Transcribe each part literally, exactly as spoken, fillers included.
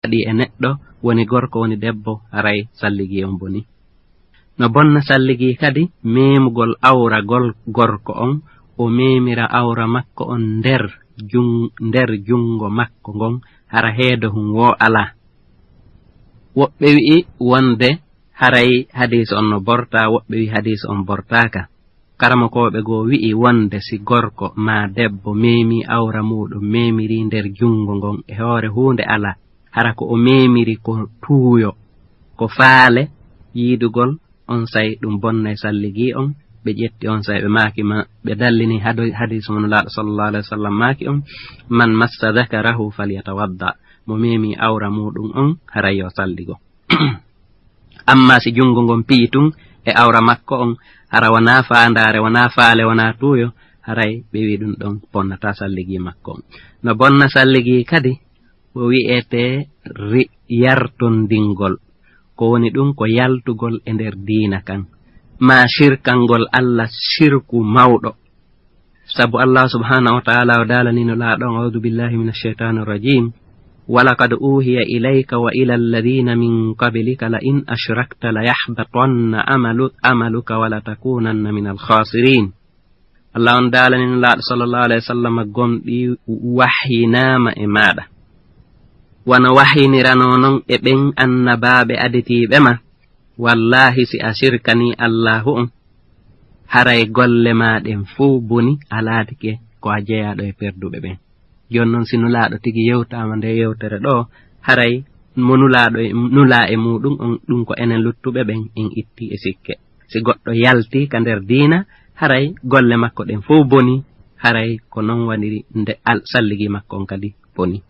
waɗi e neɗɗo, woni gorko, woni debbo, haray salligii on bonii. No bonna salligii kadi meemugol awra gol-, gorko on, o meemira awra makko on nder jun-, nder junngo makko ngon, hara heedo hun woo alaa. Woɓɓe wi'i wonde haray hadiis on no bortaa, woɓɓe wi'i hadiis on bortaaka. Karamokooɓe goo wi'i wonde si gorko maa debbo meemii awra muuɗum, meemirii nder junngo ngon e hoore huunde alaa, hara ko o meemiri ko tuuyo, ko faale yiidugol, onsay ɗum bonnay salligii on. Ɓe ƴetti onsay ɓe maaki ma, ɓe dallini hado-, hadiis mo Nulaaɗo sallallahu alayhi wa sallam maaki on, "Man massa dhakarahu falyatawadda." Mo meemii awra muuɗum on, haray yo salligo. Amma si junngo ngon piyi tun e awra makko on, hara wanaa faandaare, wanaa faale, wanaa tuuyo, haray ɓe wi'i ɗum ɗon bonnataa salligii makko on. No bonna salligii kadi, o wi'etee ri-, yartondingol. Ko woni ɗum ko yaltugol e nder diina kan, maa sirkangol Alla sirku mawɗo. Sabu Allah subhanahu wa ta'ala o daalani Nulaaɗo on, "A'udhu billahi minash shaytanir rajim. Wa laqad uhiya ilayka wa ila alladhina min qablika la in ashrakta la yahbatanna amalu-, amaluka wa la takunanna minal khasirin." Allah on daalani Nulaaɗo sallallahu alayhi wa sallam gomɗii wahyinaama e maaɗa. Wano wahyiniranoo non e ɓen annabaaɓe aditiiɓe ma, wallaahi si a sirkanii Allaahu on, haray golle maa ɗen fow boni, a laatike ko a jeyaaɗo e perduɓe ɓen. Jooni non, si Nulaaɗo tigi yewtaama ndee yewtere ɗoo, haray mo Nulaaɗo e, nulaa e muuɗum on, ɗum ko enen luttuɓe ɓen en itti e sikke. Si goɗɗo yaltii ka nder diina, haray golle makko ɗen fow bonii, haray ko non waɗiri nde al-, salligii makko on kadi bonii.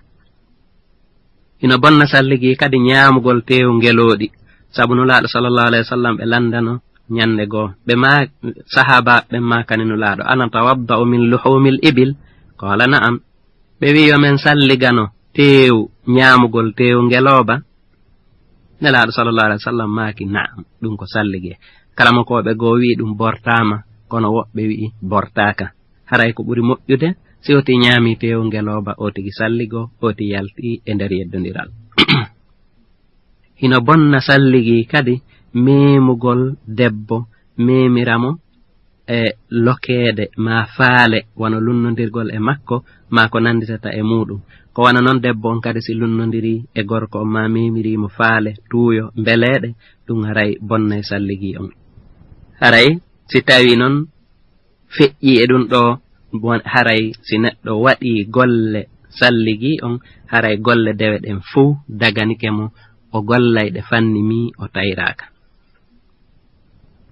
Hino bonna salligii kadi ñaamugol teewu ngelooɗi, sabu Nulaaɗo sallallahu alayhi wa sallam ɓe lanndano ñannde goo. Ɓe maa-, sahaabaaɓe ɓen maakani Nulaaɗo, "Anatawadda'u min luhumil ibil?" Qaala, "Na'am." Ɓe wi'i, "Yo men salligano teewu, ñaamugol teewu ngelooba?" Nelaaɗo sallallahu alayhi wa sallam maaki, "Na'am, ɗum ko salligee." Karamokooɓe goo wi'i ɗum bortaama, kono woɓɓe wi'i bortaaka. Haray ko ɓuri moƴƴude, si oti ñaami teewu ngelooba, o tigi salligoo, oti yalti e nder yeddondiral. Hino bonna salligii kadi meemugol debbo, meemira mo e lokeede maa faale, wano lunnondirgol e makko, maa ko nannditata e muuɗum. Ko wano non debbo on kadi si lunnondirii e gorko on, maa meemirii mo faale, tuuyo, mbeleeɗe, ɗum haray bonnay salligii on. Haray si tawii non feƴƴii e ɗum ɗoo, bon-, haray si neɗɗo waɗii golle salligii on, haray golle dewe ɗen fow daganike mo, o gollay ɗe fanni mii o tayraaka.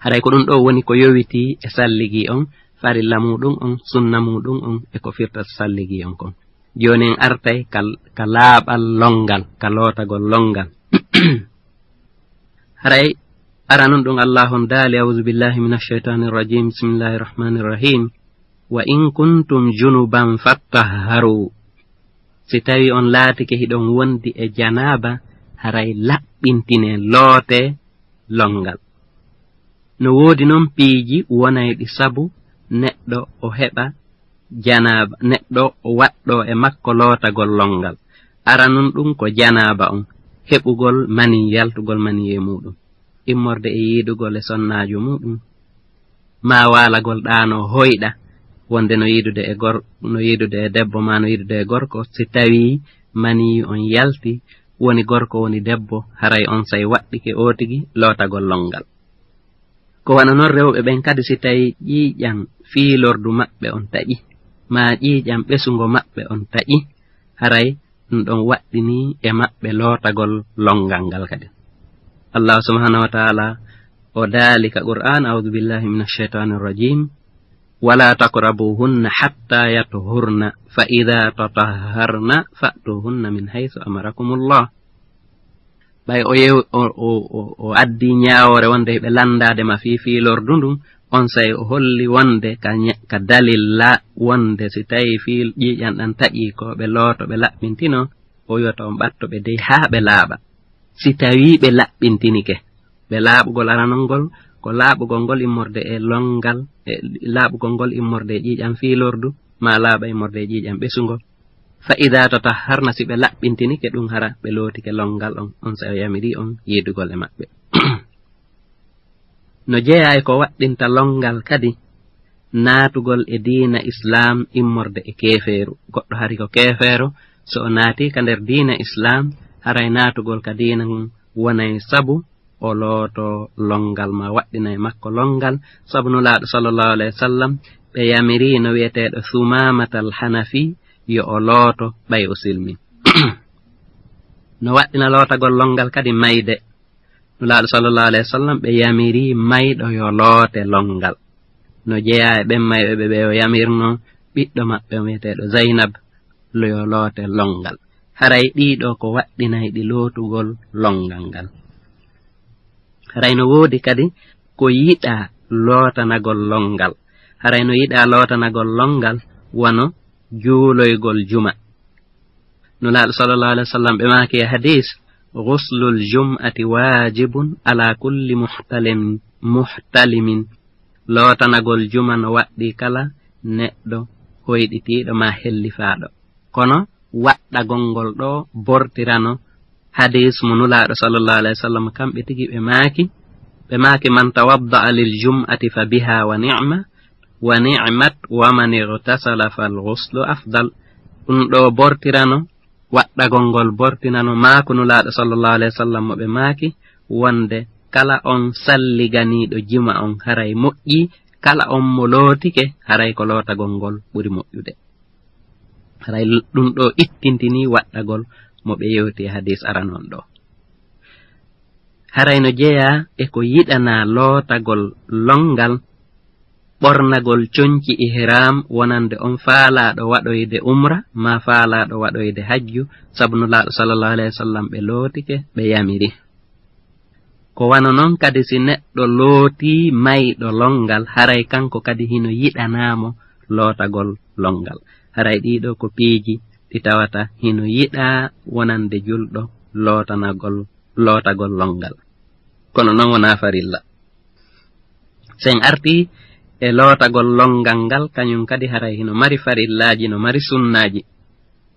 Haray ko ɗum ɗoo woni ko yowitii e salligii on, farilla muuɗum on, sunna muuɗum on, e ko firtata salligii on kon. Jooni en artay ka, ka laaɓal lonngal, ka lootagol lonngal. Haray aranun ɗum Allahu on daali, "A'udhu billahi minash shaytanir rajim, bismillahir rahmanir rahim. Wa in kuntum junuban fattahharu." Si tawii on laatike hiɗon wondi e janaaba, haray laɓɓintinee, lootee lonngal. No woodi non piiji wonayɗi sabu neɗɗo o heɓa janaaba, neɗɗo o waɗɗoo e makko lootagol lonngal. Aranun ɗum ko janaaba on, heɓugol manii, yaltugol manii e muuɗum, immorde e yiidugol e sonnaajo muuɗum, maa waalagol ɗaanoo hoyɗa, wonde no yiidude e gor-, no yiidude e debbo, maa no yiidude e gorko, si tawii manii on yalti, woni gorko, woni debbo, haray onsay waɗɗike oo tigi lootagol lonngal. Ko wano non rewɓe ɓen kadi, si tawii ƴiiƴan fiilordu maɓɓe on taƴi, maa ƴiiƴan ɓesungo maɓɓe on taƴi, haray ɗum ɗon waɗɗinii e maɓɓe lootagol lonngal ngal kadi. Allah subhanahu wa ta'ala o daali ka Qur'an, "A'udhu billahi minash shaytanir rajim. Wala taqrabuhunna hatta yatuhurna, fa idha tatahharna fa'tuhunna min haythu amarakumullah." Ɓay o yew-, o, o, o, o addi ñaawoore wonde ɓe lanndaade ma fii fiilordu ndun, onsay o holli wonde ka ña-, ka dalil la wonde si tawii fii ƴiiƴan ɗan taƴii ko ɓe looto, ɓe laɓɓintino, o wi'ata on ɓatto ɓe dey haa ɓe laaɓa. Si tawii ɓe laɓɓintinike, ɓe laaɓugol aranol ngol, ko laaɓugol ngol immorde e lonngal, e laaɓugol ngol immorde e ƴiiƴan fiilordu, maa laaɓa immorde e ƴiiƴan ɓesungol. Fa idaa tatahharna, si ɓe laɓɓintinike ɗum, hara ɓe lootike lonngal on, on sey o yamiri on yiidugol e maɓɓe. No jeyaa e ko waɗɗinta lonngal kadi naatugol e diina Islaam immorde e keefeeru. Goɗɗo hari ko keefeero, so o naatii ka nder diina Islaam, haray naatugol ka diina ngun wonay sabu o looto lonngal maa waɗɗinay makko lonngal. Sabu Nulaaɗo sallallahu alayhi wa sallam, ɓe yamiri no wi'eteeɗo Sumaamatal Hanafi yo o looto ɓay o silmin. No waɗɗina lootagol lonngal kadi mayde. Nulaaɗo sallallahu alayhi wa sallam, ɓe yamiri mayɗo yo loote lonngal. No jeyaa e ɓen mayɓe ɓe, ɓe o yamirno ɓiɗɗo maɓɓe on wi'eteeɗo Zaynab, lo-, yo loote lonngal. Haray ɗii ɗoo ko waɗɗinayɗi lootugol lonngal ngal. Haray no woodi kadi ko yiɗaa lootanagol lonngal. Haray no yiɗaa lootanagol lonngal wano juuloygol juma. Nulaaɗo sallallahu alayhi wa sallam ɓe maaki e hadiis, "Ghuslul jum'ati waajibun ala kulli muhtalim-, muhtalimin." Lootanagol juma no waɗɗii kala neɗɗo hoyɗitiiɗo maa hellifaaɗo. Kono waɗɗagol ngol ɗoo bortirano hadiis mo Nulaaɗo sallallahu alayhi wa sallam, kamɓe tigi ɓe maaki, ɓe maaki, "Man tawadda'a lil jum'ati fa biha wa ni'ma, wa ni'mat, wa man ightasala fal ghuslu afdal." Ɗum ɗoo bortirano, waɗɗagol ngol bortinano maaku Nulaaɗo sallallahu alayhi wa sallam mo ɓe maaki, wonde kala on salliganiiɗo juma on haray moƴƴii, kala on mo lootike haray ko lootagol ngol ɓuri moƴƴude. Haray l-, ɗum ɗoo ittintinii waɗɗagol mo ɓe yewti e hadiis arano on ɗoo. Haray no jeyaa e ko yiɗanaa lootagol lonngal, ɓornagol conci ihraam wonande on faalaaɗo waɗoyde umra maa faalaaɗo waɗoyde hajju, sabu Nulaaɗo sallallahu alayhi wa sallam ɓe lootike, ɓe yamiri. Ko wano non kadi si neɗɗo lootii mayɗo lonngal, haray kanko kadi hino yiɗanaa mo lootagol lonngal. Haray ɗii ɗoo ko piiji ɗi tawata hino yiɗaa wonande julɗo lootanagol, lootagol lonngal. Kono non wonaa farilla. Sen artii e lootagol lonngal ngal, kañum kadi haray hino mari farillaaji, no mari sunnaaji.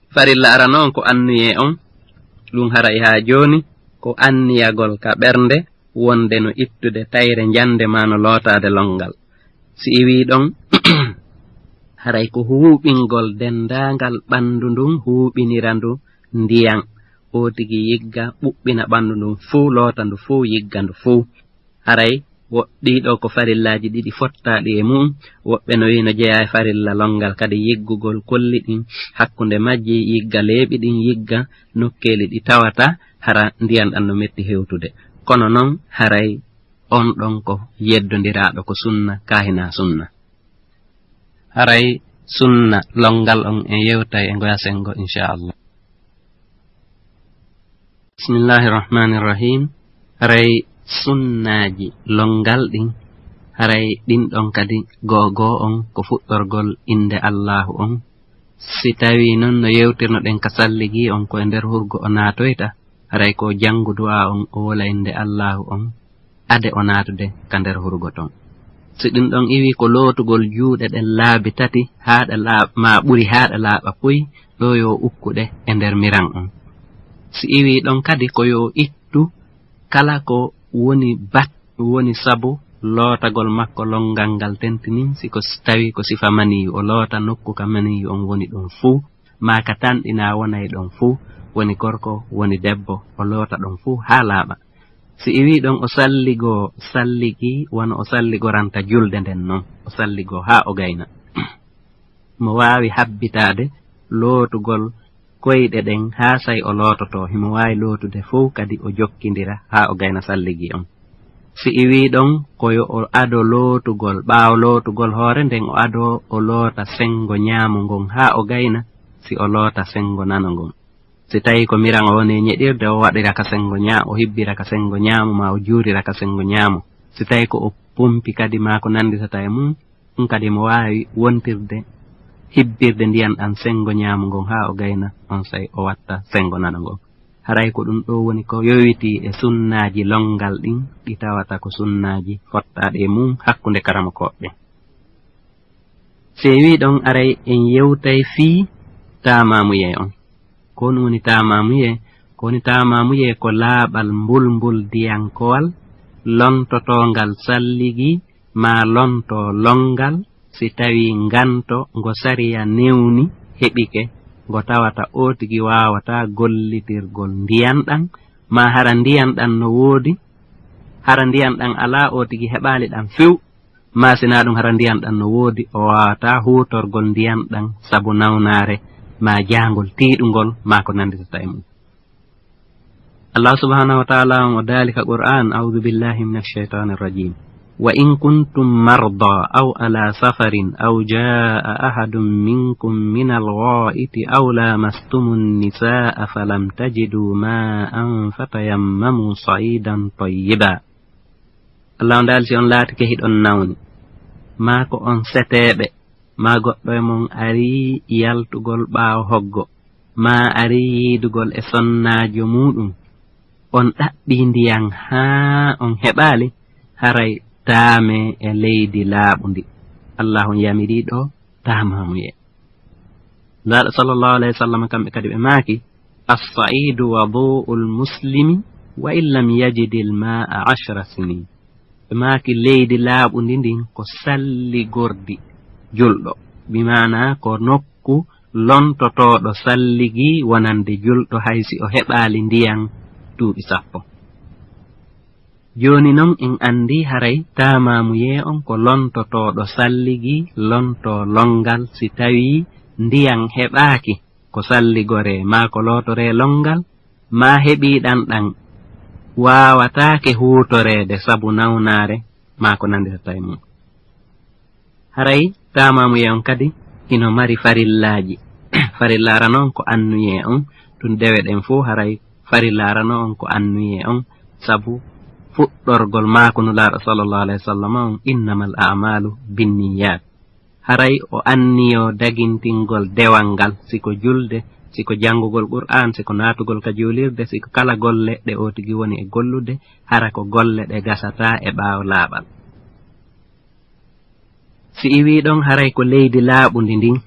Farilla arano on ko anniyee on, ɗum haray haa jooni ko anniyagol ka ɓernde wonde no ittude tayre njande maa no lootaade lonngal. Si iwii ɗon, haray ko huuɓingol denndaangal ɓanndu ndun, huuɓinira ndu ndiyan. Oo tigi yigga, ɓuɓɓina ɓanndu ndun fuu, loota ndu fuu, yigga ndu fuu. Haray wo-, ɗii ɗoo ko farillaaji ɗiɗi fottaaɗi e mu'un. Woɓɓe no wi'i no jeyaa e farilla lonngal, kadi yiggugol kolli ɗin hakkunde majji, yigga leeɓi ɗin, yigga nokkeeli ɗi tawata hara ndiyan ɗan no metti hewtude. Kono non, haray on ɗon ko yeddondiraaɗo, ko sunna, kaa hinaa sunna. Haray sunna lonngal on en yewtay e ngoya senngo, inchallah. Bismillahi rahmani rahim. Haray sunnaaji lonngal ɗin, haray ɗin ɗon kadi goo goo on ko fuɗɗorgol innde Allaahu on. Si tawii non no yewtirnoɗen ka salligi on ko e nder hurgo o naatoyta, haray ko janngu du'aa on, o wola innde Allaahu on ade o naatude ka nder hurgo ton. Si ɗum ɗon iwii ko lootugol juuɗe ɗen laabi tati haa ɗe laaɓ-, maa ɓuri haa ɗe laaɓa puy, ɗoo yo ukku ɗe e nder miran on. Si iwii ɗon kadi ko yo ittu kala ko woni bat-, woni sabu lootagol makko lonngal ngal tentini, si ko s-, tawi ko sifa maniyu, o loota nokku ka maniyu on woni ɗon fuu, maa ka tanɗinaa wonay ɗon fuu, woni gorko, woni debbo, o loota ɗon fuu haa laaɓa. Si iwii ɗon o salligoo salligi, wano o salligoranta julde nden non, o salligoo haa o gayna. Mo waawi habbitaade lootugol koyɗe ɗen haa say o loototoo, himo waawi lootude fow kadi o jokkindira haa o gayna salligi on. Si iwii ɗon ko yo o ado lootugol, ɓaawo lootugol hoore nden o ado o loota senngo ñaamo ngon haa o gayna, si o loota senngo nano ngon. Si tawii ko miran o woni e ñeɗirde, o waɗira ka senngo ñaa-, o hibbira ka senngo ñaamo, maa o juurira ka senngo ñaamo. Si tawii ko o pompi kadi maa ko nannditata e mum, ɗum kadi mo waawi wontirde, hibbirde ndiyan ɗan senngo ñaamo ngon haa o gayna, on say o watta senngo nano ngon. Haray ko ɗum ɗoo woni ko yowitii e sunnaaji lonngal ɗin, ɗi tawata ko sunnaaji fottaaɗi e mum hakkunde karamokooɓe ɓen. Si en wii ɗon aray en yewtay fii taamamuyee on. Ko on woni taamamuyee? Ko woni taamamuyee ko laaɓal mbulmbuldiyankowal lontotoongal salligi maa lonto lonngal, si tawii nganto ngo sariya newni heɓike, ngo tawata oo tigi waawataa gollitirgol ndiyan ɗan, maa hara ndiyan ɗan no woodi, hara ndiyan ɗan alaa, oo tigi heɓaali ɗan few, maa si naa ɗun hara ndiyan ɗan no woodi, o waawataa huutorgol ndiyan ɗan sabu nawnaare maa jaangol tiiɗungol maa ko nannditata e mun. Allah subhanahu wa ta'ala on o daali ka Qur'an, "A'udhu billahi minash shaitanir rajim. Wa in kuntum marda aw ala safarin aw jaa ahadun minkum minal gha'iti aw lamastumun nisaa falam tajidu ma'an fatayammamu sa'idan tayyiba." Allah on daali, si on laatike hiɗon nawni, maa ko on seteeɓe, maa goɗɗo e mon arii yaltugol ɓaawo hoggo, maa arii yiidugol e sonnaajo muuɗum, on ɗaɓɓii ndiyan haa on heɓaali, haray taamee e leydi laaɓundi. Allah on yamirii ɗoo taamaamuyee. Nulaaɗo sallallahu alayhi wa sallam kamɓe kadi ɓe maaki, "As-sa'idu wadu'ul muslimi wa in lam yajidil ma'a ashra sinin." Ɓe maaki, leydi laaɓundi ndin ko salligordi julɗo, bi maanaa ko nokku lontotooɗo salligi wonande julɗo hay si o heɓaali ndiyan duuɓi sappo. Jooni non en anndii haray taamaamuyee on ko lontotooɗo salligi, lontoo lonngal si tawii ndiyan heɓaaki ko salligoree maa ko lootoree lonngal, maa heɓiiɗan ɗan waawataake huutoreede sabu nawnaare maa ko nannditata e mun. Haray taamaamuyee on kadi hino mari farillaaji. Farilla arano on ko annuyee on, ɗun dewe ɗen fow haray farilla arano on ko annuyee on, sabu fuɗɗorgol maaku Nulaaɗo sallallahu alayhi wa sallam on, "Innamal a'malu binniyat." Haray o anniyoo dagintingol dewal ngal, si ko julde, si ko janngugol Qur'an, si ko naatugol ka juulirde, si ko kala golle ɗe oo tigi woni e gollude, hara ko golle ɗe gasataa e ɓaawo laaɓal. Si iwii ɗon, haray ko leydi laaɓundi ndin.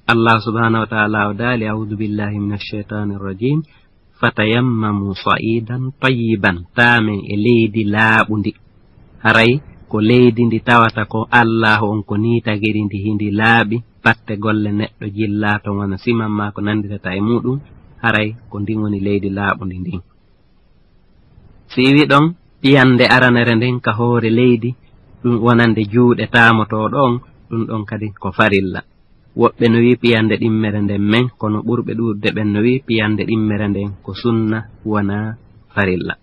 Allah subhanahu wa ta'ala o daali, "A'udhu billahi minash shaitanir rajim. Fatayammamu sa'idan tayyiban." Taamen e leydi laaɓundi. Haray ko leydi ndi tawata ko Allahu on ko nii tagiri ndi, hindi laaɓi, batte golle neɗɗo jillaa ton wano siman maa ko nannditata e muuɗum, haray ko ndin woni leydi laaɓundi ndin. Si iwi ɗon, piyannde aranere nden ka hoore leydi, ɗum wonande juuɗe taamotooɗo on, ɗum ɗon kadi ko farilla. Woɓɓe no wi'i piyannde ɗimmere nden men, kono ɓurɓe ɗuuɗude ɓen no wi'i piyannde ɗimmere nden ko sunna, wonaa farilla.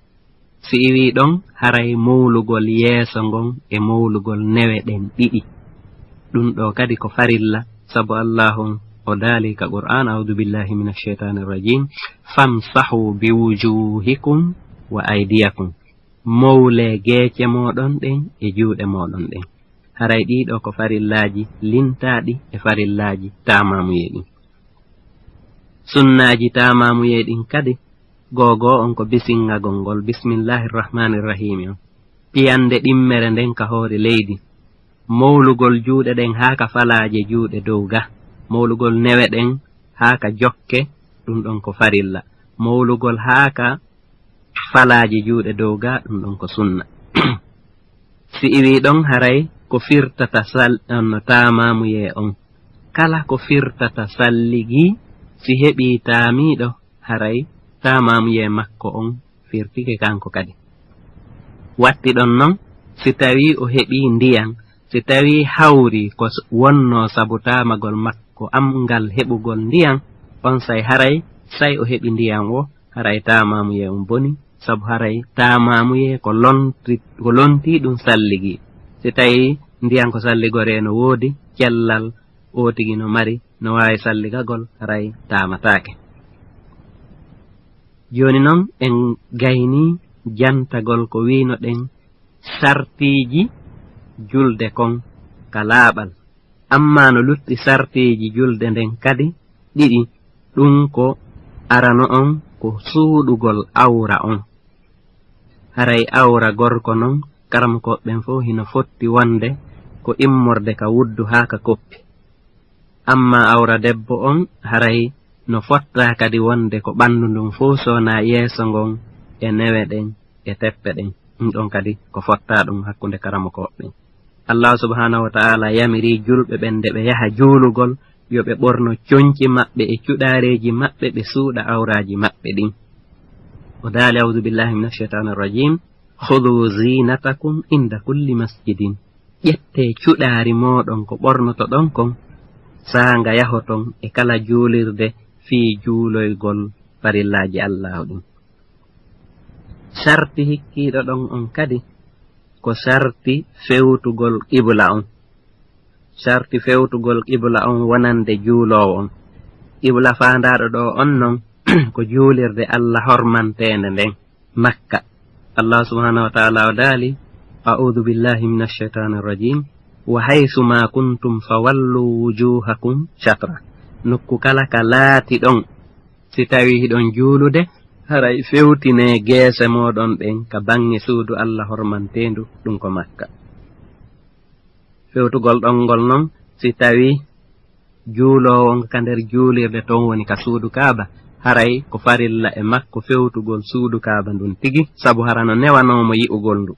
Si iwi ɗon, haray mowlugol yeeso ngon e mowlugol newe ɗen ɗiɗi. Ɗum ɗoo kadi ko farilla, sabu Allaahu on o daali ka Qur'aan, "A'uudu billaahi mina sheytaani rajiim, famsahu bi wujuuhikum wa aydiyakum." Mowlee geece mooɗon ɗen e juuɗe mooɗon ɗen. Haray ɗii ɗoo ko farillaaji lintaaɗi e farillaaji taamaamuyee ɗin. Sunnaaji taamaamuyee ɗin kadi, googoo on ko bisinŋagol ngol, "Bismillaahi rahmaani rahiimi" on. Piyannde ɗimmere nden ka hoore leydi. Mowlugol juuɗe ɗen haa ka falaaje juuɗe dow ga. Mowlugol newe ɗen haa ka jokke, ɗum ɗon ko farilla. Mowlugol haa ka falaaje juuɗe dow ga, ɗum ɗon ko sunna. Si iwi ɗon, haray ko firtata sal-, on no taamaamuyee on. Kala ko firtata salligi, si heɓii taamiiɗo, haray taamaamuyee makko on firtike kanko kadi. Watti ɗon non, si tawii o heɓii ndiyan, si tawii hawri ko s-, wonnoo sabu taamagol makko am ngal heɓugol ndiyan, on say haray, say o heɓi ndiyan o, haray taamaamuyee on boni, sabu haray taamaamuyee ko lonti-, ko lontii ɗum salligi. Si tawii ndiyan ko salligoree no woodi, cellal oo tigi no mari, no waawi salligagol, haray taamataake. Jooni non, en gaynii jantagol ko wiino ɗen sartiiji julde kon ka laaɓal. Ammaa no lutti sartiiji julde nden kadi ɗiɗi, ɗum ko arano on ko suuɗugol awra on. Haray awra gorko non, karamokooɓe ɓen fow hino fotti wonde ko immorde ka wuddu haa ka koppi. Ammaa awra debbo on, haray No fottaa kadi wonde ko ɓanndu ndun fow sona yeeso ngon e newe ɗen e teppe ɗen. Ɗum ɗon kadi ko fottaa ɗum hakkunde karamokooɓe ɓen. Allaahu subhaanahu wa ta'aala yamiri julɓe ɓen nde ɓe yaha juulugol, yo ɓe ɓorno conci maɓɓe e cuɗaareeji maɓɓe, ɓe suuɗa awraaji maɓɓe ɗin. O daali, "A'uuzu billaahi mina shaytaani rajiim. Khuduu ziinatakum inda kulli masjidin." Ƴettee cuɗaari mooɗon ko ɓornotoɗon kon, saanga yahoton e kala juulirde fii juuloygol farillaaji Allaahu ɗin. Sarti hikkiiɗo ɗon on kadi ko sarti fewtugol qibla on. Sarti fewtugol qibla on wonande juuloowo on. Qibla faandaaɗo ɗo on non ko juulirde Alla hormanteende nden, Makka. Allah subhanahu wa ta'ala o daali, "A'udhu billahi minash shaitanir rajim. Wa haythu ma kuntum fawallu wujuhakum shatra." Nokku kala ka laati ɗon, si tawi hiɗon juulude, haray fewtine geese mooɗon ɗen ka baŋŋe suudu Alla hormanteendu, ɗum ko Makka. Fewtugol ɗon ngol non, si tawi juuloowo on ka nder juulirde ton woni ka suudu Kaaba, haray ko farilla e makko fewtugol suudu Kaaba ndun tigi, sabu hara no newanoo mo yi'ugol ndu.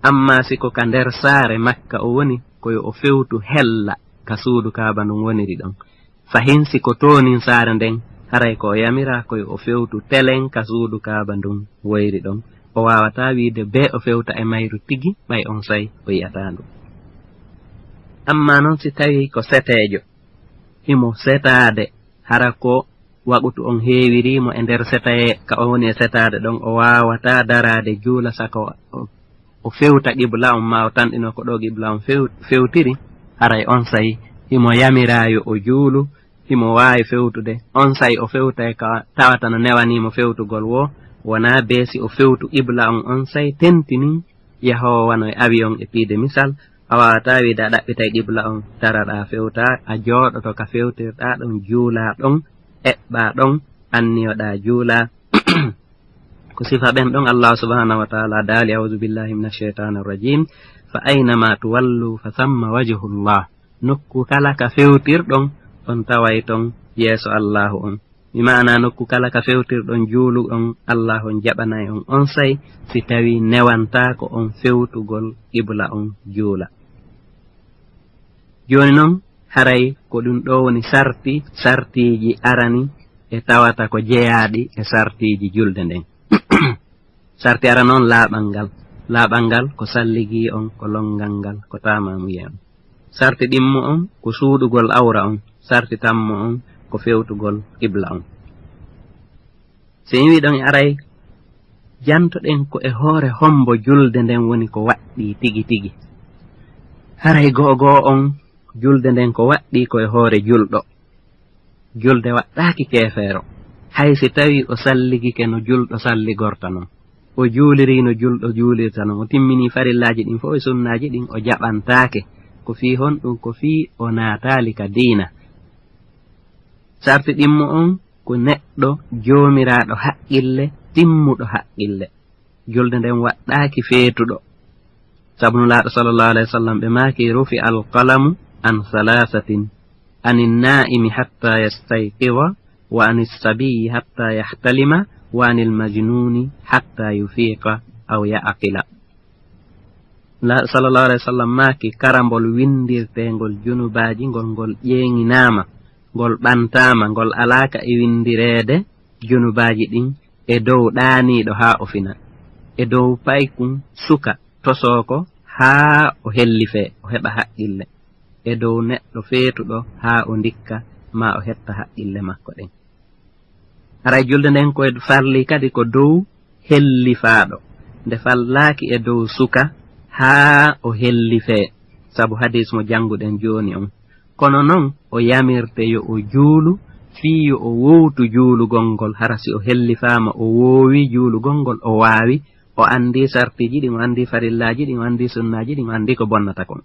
Amma si ko ka nder saare Makka o woni, ko yo o fewtu hella ka suudu Kaaba ndun woniri ɗon. Fahin si ko toonin saare nden, haray ko o yamiraa ko yo o fewtu telen ka suudu Kaaba ndun woyri ɗon. O waawataa wiide bee o fewta e mayru tigi, ɓay onsay o yi'ataa ndu. Amma non si tawii ko seteejo, himo setaade, hara ko waqutu on heewiri mo e nder setaye ka o woni e setaade ɗon, o waawataa daraade juula saka o, o fewta qibla on, maa o tanɗinoo ko ɗo qibla on few-, fewtiri, haray onsay himo yamiraa yo o juulu, himo waawi fewtude, onsay o fewtay ka tawata no newanii mo fewtugol woo, wonaa bee si o fewtu qibla on, onsay tentinin yahoowo wano e avion e piide misal, a waawataa wiide a ɗaɓɓitay qibla on, daraɗaa fewtaa, a jooɗoto ka fewtirɗaa ɗon, juulaa ɗon, eɓɓaa ɗon, anniyoɗaa juulaa. Ko sifa ɓen ɗon Allah subhanahu wa ta'ala daali, "A'udhu billahi minash shaitanir rajim. Fa aynama tuwallu fa thamma wajhullah." Nokku kala ka fewtirɗon, on taway ton yeeso Allahu on. Mi maana nokku kala ka fewtirɗon juulu on, Allahu on jaɓanay on onsay, si tawi newantaako on fewtugol qibla on juula. Jooni non, haray ko ɗum ɗo woni sarti, sartiiji arani e tawata ko jeyaaɗi e sartiiji julde nden. Sarti arano on laaɓal ngal. Laaɓal ngal ko salligii on, ko lonngal ngal, ko taamaamuye on. Sarti ɗimmo on ko suuɗugol awra on. Sarti tammo on ko fewtugol qibla on. Si en wii ɗon e aray, jantoɗen ko e hoore hombo julde nden woni ko waɗɗii tigi tigi. Haray go'o go'o on julde nden ko waɗɗii ko e hoore julɗo. Julde waɗɗaaki keefeero, hay si tawii o salligike no julɗo salligorta non. O juulirii no julɗo juulirta non. O timminii farillaaji ɗin fof e sunnaaji ɗin, o jaɓantaake. Ko fii honɗum? Ko fii o naataali ka diina. Sarti ɗimmo on ko neɗɗo joomiraaɗo haqqille, timmuɗo haqqille. Julde nden waɗɗaaki feetuɗo. Sabu Nulaaɗo sallallahu alayhi wa sallam ɓe maaki, "Rufi al qalamu an thalathatin, anin naa'imi hatta yastayqiza, wa anis sabiyyi hatta yahtalima, wa anil majnuni hatta yufiqa aw ya'qila." Nulaaɗo sallallahu alayhi wa sallam maaki, "Karambol windirteengol junubaaji ngol, ngol ƴeeŋinaama, ngol ɓantaama, ngol alaaka e windireede junubaaji ɗin e dow ɗaaniiɗo haa o fina, e dow paykun suka tosooko haa o hellifee, o heɓa haqqille, e dow neɗɗo feetuɗo haa o ndikka maa o hetta haqqille makko ɗen." Haray julde nden ko farli kadi ko dow hellifaaɗo, nde fallaaki e dow suka haa o hellifee, sabu hadiis mo jannguɗen jooni on. Kono non o yamirte yo o juulu fii yo o wowtu juulugol ngol, hara si o hellifaama o woowi juulugol ngol, o waawi, o anndi sartiiji ɗin, o anndi farillaaji ɗin, o anndi sunnaaji ɗin, o anndi ko bonnata kon.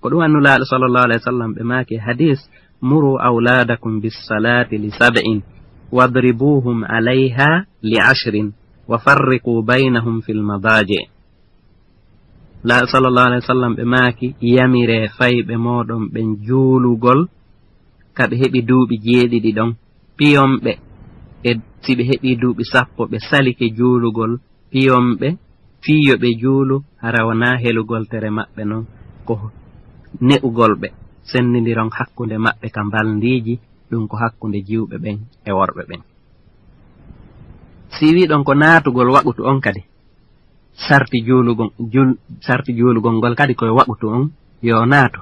Ko ɗum Nulaaɗo sallallahu alayhi wa sallam ɓe maaki e hadiis, "Muru awladakum bis salati li sab'in, wadribuhum alayha li ashrin, wa farriqu baynahum fil madaji." Nulaaɗo sallallahu alayhi wa sallam ɓe maaki, "Yamiree fayɓe mooɗon ɓen juulugol ka ɓe heɓi duuɓi jeeɗiɗi ɗon." Piyonɓe, e si ɓe heɓii duuɓi sappo, ɓe salike juulugol, piyonɓe fii yo ɓe juulu, hara wonaa helugol tere maɓɓe non, ko ne'ugol ɓe, senndindiron hakkunde maɓɓe ka mbalndiiji, ɗum ko hakkunde jiwɓe ɓen e worɓe ɓen. Si wi'i ɗon ko naatugol waqutu on kadi, sarti juulugol, jul-, sarti juulugol ngol kadi koye waqutu on yo naatu.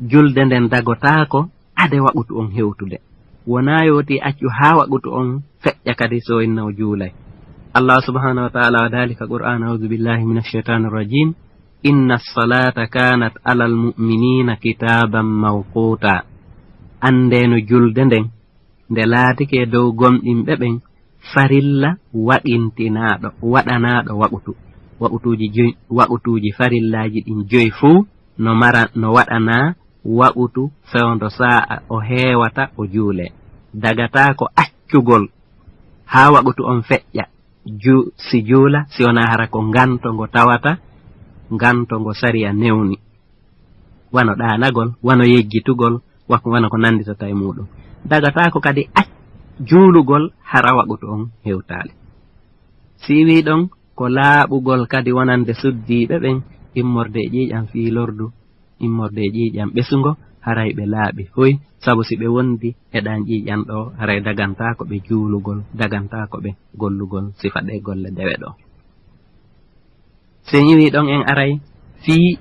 Julde nden dagotaako ade waqutu on hewtude. Wonaa yo woti accu haa waqutu on feƴƴa kadi so inna o juulay. Allah subhanahu wa ta'ala wa dalika Qur'an, a'udhu billahi minash shaitanir rajim. Inna salata kanat alal mu'minina kitaban mawquta. Anndeno julde nden nde laatike dow gomɗinɓe ɓen farilla waqintinaaɗo, waɗanaaɗo waqutu. Waqutuuji joy, waqutuuji farillaaji ɗin joy fuu no mara, no waɗanaa waqutu fewndo saa'a o heewata o juulee. Dagataako accugol haa waqutu on feƴƴa, ju-, si juula, si wonaa hara ko nganto ngo tawata, nganto ngo sariya newni. Wano ɗaanagol, wano yejjitugol, wa-, wano ko nannditata e muuɗum. Dagataako kadi ac-, juulugol hara waqutu on hewtaali. Si wii ɗon, ko laaɓugol kadi wonande suddiiɓe ɓen, immorde e ƴiiƴan fii lordu, immorde e ƴiiƴan ɓesungo, haray ɓe laaɓi foy, sabu si ɓe wondi e ɗan ƴiiƴan ɗoo, haray dagantaako ɓe juulugol, dagantaako ɓe gollugol sifa ɗee golle dewe ɗoo. Si en iwii ɗon, en aray fii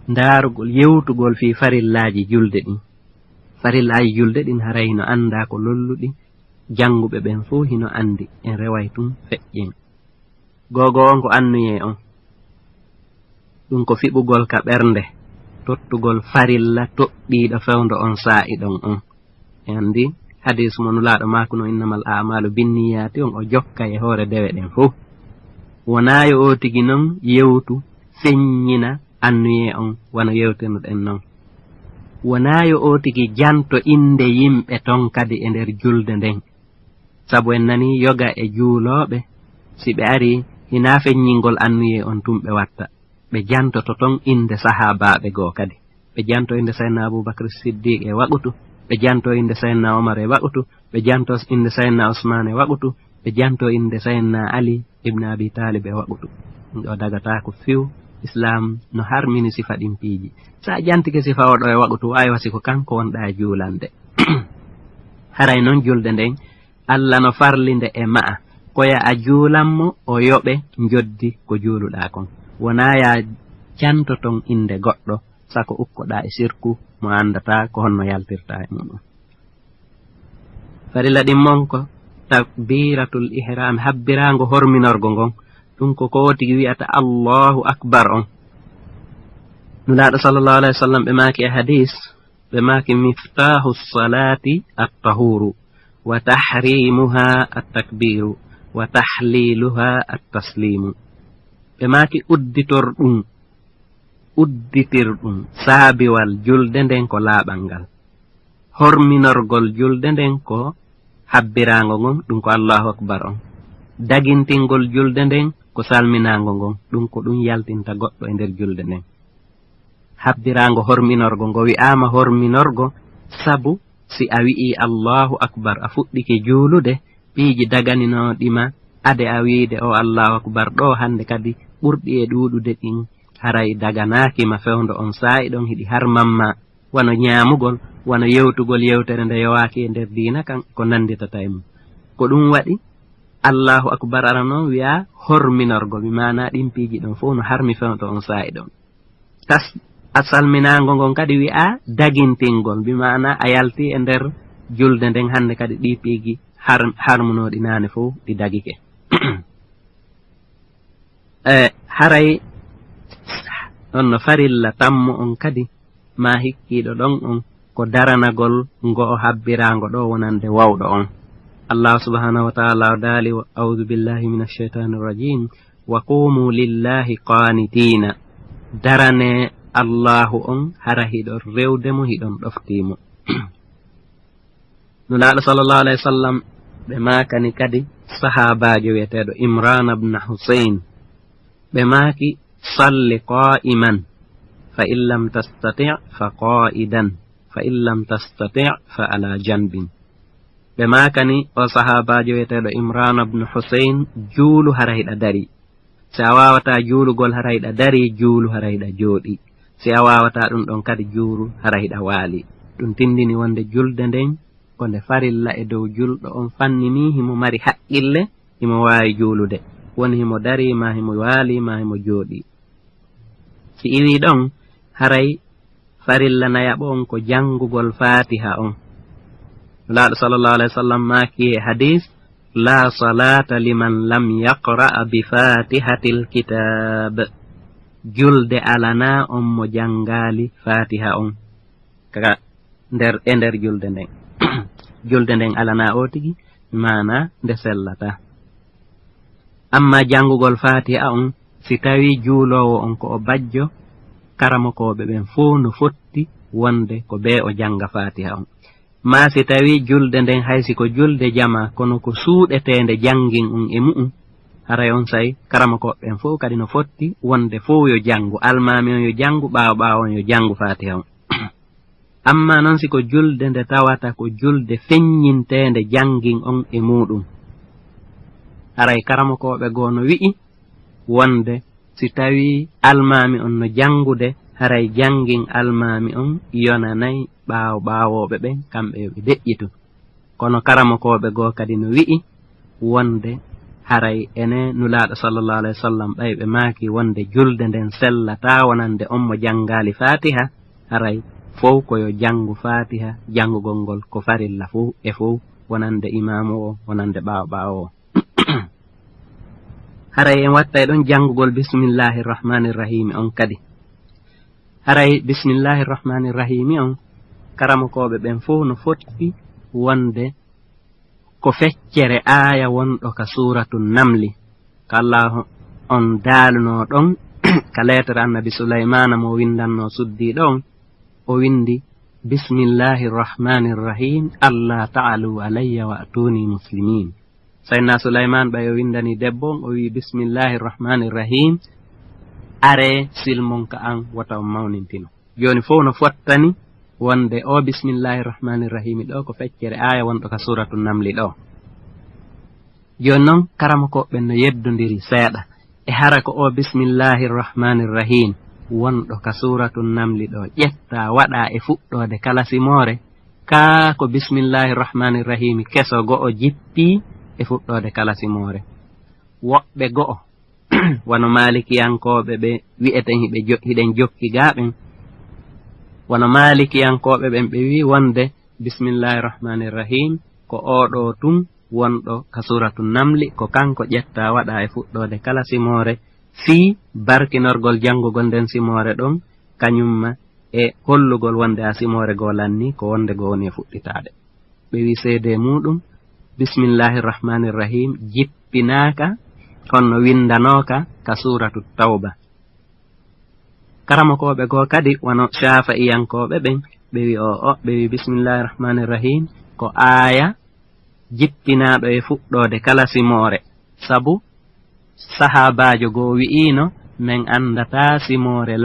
ndaarugol, yewtugol fii farillaaji julde ɗin. Farillaaji julde ɗin haray hino anndaa ko lolluɗi, jannguɓe ɓen fow hino anndi, en reway tun feƴƴen. Googo on ko annuyee on. Ɗun ko fiɓugol ka ɓernde, tottugol farilla toɗɗiiɗo fewndo on saa'i ɗon on. En anndi hadiis mo Nulaaɗo maakuno, "Innamal a'maalu binniyaati," on o jokka e hoore dewe ɗen fow. Wonaa yo oo tigi non yewtu, feññina annuyee on wano yewtirnoɗen non. Wonaa yo oo tigi janto innde yimɓe ton kadi e nder julde nden. Sabu en nanii yoga e juulooɓe, si ɓe arii, hinaa feññingol annuyee on tun ɓe watta. Ɓe jantoto ton innde sahaabaaɓe goo kadi. Ɓe janto innde Sayyidina Abubakar Siddiq e waqutu, ɓe janto innde Sayyidina Omar e waqutu, ɓe janto innde Sayyidina Usmaan e waqutu, ɓe janto innde Sayyidina Ali ibn Abi Talib e waqutu. Ɗun ɗoo dagataako few, Islaam no harmini sifa ɗin piiji. Si a jantike sifa oo ɗoo e waqutu, aywa, si ko kanko wonɗaa e juulande. Haray non julde nden, Alla no farli nde e ma'a, ko yo a juulan mo, o yoɓe njoddi ko juuluɗaa kon. Wonaa yo a janto ton innde goɗɗo, sako ukkoɗaa e sirku mo a anndataa ko honno yaltirtaa e muuɗum. Farilla ɗin mon ko takbiratul ihram, habbiraango horminorgo ngon. Ɗun ko ko tigi wi'ata Allahu Akbar on. Nulaaɗo sallallahu alayhi wa sallam ɓe maaki e hadiis, ɓe maaki, "Miftaahu salaati at-tahuru, wa tahrimuha at-takbiru, wa tahliluha at-taslimu." Ɓe maaki, "Udditor ɗum, udditir ɗum, saabiwal julde nden ko laaɓal ngal. Horminorgol julde nden ko habbiraango ngon, ɗum ko Allahu Akbar on. Dagintingol julde nden ko salminaango ngon, ɗum ko ɗum yaltinta goɗɗo e nder julde nden." Habbiraango horminorgo ngo wi'aama horminorgo, sabu si a wi'ii Allahu Akbar, a fuɗɗike juulude, piiji daganinooɗi ma ade a wi'ude o Allahu Akbar ɗoo hannde kadi ɓurɗi e ɗuuɗude ɗin, haray daganaaki ma fewndo on saa'i ɗon hiɗi harman ma, wano ñaamugol, wano yewtugol yewtere nde yowaaki e nder diina kan, ko nannditata e mum. Ko ɗum waɗi Allahu Akbar arano wi'a horminorgo, bi maana ɗin piiji ɗon fow no harmi fewndo on saa'i ɗon. Tas-, a salminaango ngon kadi wi'a dagintingol, bi maana a yalti e nder julde nden hannde kadi ɗi piiji har-, harmunooɗi naane fow ɗi dagike. E haray on no farilla tammo on kadi ma hikkiiɗo ɗon on ko daranagol ngo'o habbiraango ɗoo wonande wawɗo on. Allah subhanahu wa ta'ala o daali, "A'udhu billahi minash shaitanir rajim. Wa qumu lillahi qanitina." Darane Allahu on hara hiɗon rewde mo, hiɗon ɗoftii mo. Nulaaɗo sallallahu alayhi wa sallam ɓe maakani kadi sahaabaajo wi'eteeɗo Imran ibn Husayn, ɓe maaki, "Salli qa'iman, fa in lam tastati' fa qa'idan, fa in lam tastati' fa ala janbin." Ɓe maakani o sahaabaajo wiyeteeɗo Imrana bnu Huseyn, "Juulu hara hiɗa darii. Si a waawataa juulugol hara hiɗa darii, juulu hara hiɗa jooɗii. Si a waawataa ɗun ɗon kadi, juulu hara hiɗa waalii." Ɗun tindini wonde julde nden ko nde farilla e dow julɗo on fanni nii himo mari haqqille, himo waawi juulude. Woni himo darii, maa himo waalii, maa himo jooɗii. Si iwii ɗon, haray farilla nayaɓo on ko janngugol Faatiha on. Nulaaɗo sallallahu alayhi wa sallam maaki e hadiis, "Laa salaata liman lam yaqra' bi faatihatil kitaab." Julde alanaa on mo janngaali Faatiha on ka nder, e nder julde nden. Julde nden alanaa o tigi, maanaa nde sellataa. Amma janngugol Faatiha on, si tawii juuloowo on ko o bajjo, karamokooɓe ɓen fow no fotti wonde ko bee o jannga Faatiha on. Maa si tawii julde nden hay si ko julde jamaa, kono ko suuɗeteende janngin on e mu'un, haray on saa'i karamokooɓe ɓen fow kadi no fotti wonde fow yo janngu, almaami on yo janngu, ɓaawo ɓaawo on yo janngu Faatiha on. Amma non si ko julde nde tawata ko julde feññinteende janngin on e muuɗum, haray karamokooɓe goo no wi'i wonde si tawii almaami on no janngude, haray janngin almaami on yonanay ɓaawo ɓaawooɓe ɓen, kamɓe yo ɓe deƴƴitu. Kono karamokooɓe goo kadi no wi'i wonde haray enen Nulaaɗo sallallahu alayhi wa sallam, ɓay ɓe maaki wonde julde nden sellataa wonande on mo janngaali Faatiha, haray fow ko yo janngu Faatiha, janngugol ngol ko farilla fow e fow, wonande imaamu o, wonande ɓaawo ɓaawo o. Haray en wattay ɗon janngugol Bismillaahi Rahmaani Rahiimi on kadi. Haray Bismillaahi Rahmaani Rahiimi on, karamokooɓe ɓen fow no fotti wonde ko feccere aaya wonɗo ka Suuratu Namli, ka Allaahu on daalunoo ɗon ka leetere Annabi Sulaymaana mo o winndannoo suddiiɗo on, o winndi, "Bismillaahi Rahmaani Rahiim, allaa ta'aluu alayya wa'tuunii muslimiin." Sayyidinaa Sulaymaan ɓay o winndanii debbo on, o wi'i, "Bismillaahi Rahmaani Rahiim, aree silmon ka an, wota on mawnintino." Jooni fow no fottani wonde o Bismillaahi Rahmaani Rahiimi ɗoo ko feccere aaya wonɗo ka Suuratu Namli ɗoo. Jooni non, karamokooɓe ɓen no yeddondiri seeɗa. E hara ko o Bismillaahi Rahmaani Rahiim wonɗo ka Suuratu Namli ɗoo ƴettaa waɗaa e fuɗɗoode kala simoore, kaa ko Bismillaahi Rahmaani Rahiimi keso go'o jippii e fuɗɗoode kala simoore? Woɓɓe go'o, wano Maalikiyankooɓe ɓe wi'eten hiɓe jo-, hiɗen jokki gaa ɓen, wano Maalikiyankooɓe ɓen ɓe wi'i wonde Bismillaahi Rahmaani Rahiim ko oo ɗoo tun wonɗo ka Suuratu Namli, ko kanko ƴettaa waɗaa e fuɗɗoode kala simoore, fii barkinorgol janngugol nden simoore ɗon, kañumma e hollugol wonde a simoore goo lannii ko wonde goo woni e fuɗɗitaade. Ɓe wi'i seedee muuɗum, Bismillaahi Rahmaani Rahiim jippinaaka honno winndanooka ka Suuratu Tawba. Karamokooɓe goo kadi, wano Caafa'iyankooɓe ɓen, ɓe wi'i o'o, ɓe wi'i Bismillaahi Rahmaani Rahiim ko aaya jippinaaɗo e fuɗɗoode kala simoore, sabu sahaabaajo goo wi'iino, "Men anndataa simoore